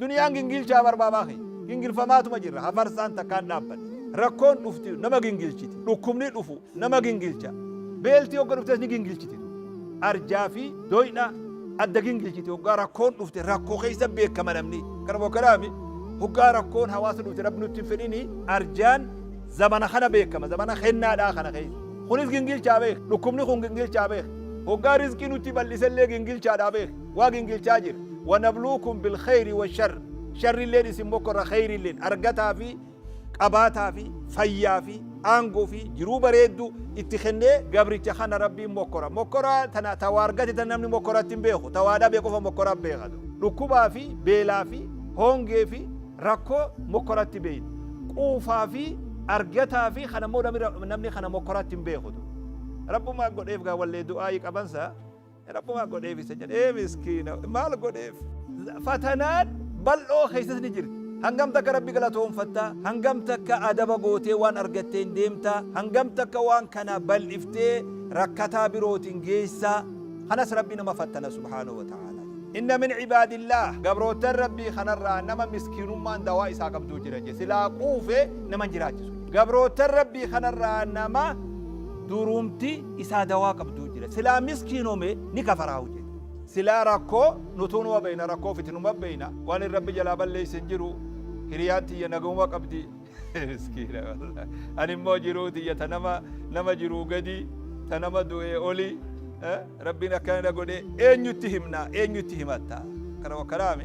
Duniyaan gingilchaa barbaabaa kee. Gingilfamaatuma jirra. Hafarsaan takkaan dhaabbanne. Rakkoon dhufti nama gingilchiti. Dhukkubni dhufu nama gingilcha. Beelti hogga dhuftes ni gingilchiti. Arjaa fi doyna adda gingilchiti. Hoggaa rakkoon dhufte rakkoo keessa beekama namni. Kana bokkanaami. Hoggaa rakkoon hawaasa dhufte, Rabbi nutti hin fedhini, arjaan zamana kana beekama. Zamana kennaadhaa kana keessa. Kunis gingilchaa beek. Dhukkubni kun gingilchaa beek. Hoggaa rizqii nutti bal'isellee gingilchaadhaa beek. Waa gingilchaa jira. Wanabluukum bilkhayri washar. Sharrilleen isin mokkorra, khayrilleen argataa fi qabaataa fi fayyaa fi aangoo fi jiruu bareedduu itti kennee gabricha kana Rabbiin mokkora. Mokkora tana tawaa argate tan namni mokkoratti hin beeku. Tawaa dhabe qofa mokkora beeka. Dhukkubaa fi beelaa fi hongee fi rakkoo mokkoratti beeyna. Quufaa fi argataa fi kana immoo namni kana mokkoratti hin beeku. Rabbumaa godheef gaa wallee du'aayii qabansa. Rabbumaa godheef isa jedhee miskiina maal godheef. Fatanaan bal'oo keessas ni jirti. Hangam takka Rabbi galatoonfatta, hangam takka adaba gootee waan argatteen deemta, hangam takka waan kana bal'iftee rakkataa birootiin geessaa. Kanas Rabbi nama fattana subhaanahu wa ta'ala. Inna min cibaadillaah, gabroottan Rabbii kanarraa nama miskiinummaan dawaa isaa qabduu jira je, silaa quufe nama hin jiraachisu. Gabroottan Rabbii kanarraa nama durumti isaa dawaa qabduu jira. Silaa miskiinome ni kafaraahu jedhe. Silaa rakkoo nutuu numa beeyna, rakkoo fitinuma beeyna. Waan hin Rabbi jalaa balleeyse hin jiru. Hiriyaan tiyya nagahuma qabdi. Miskiina wallahi. Ani immoo jiruu tiyya ta nama jiruu gadi, ta nama du'ee oli. Rabbiin akkana na godhe, eenyutti himna, eenyutti himatta? Kana wakkanaami.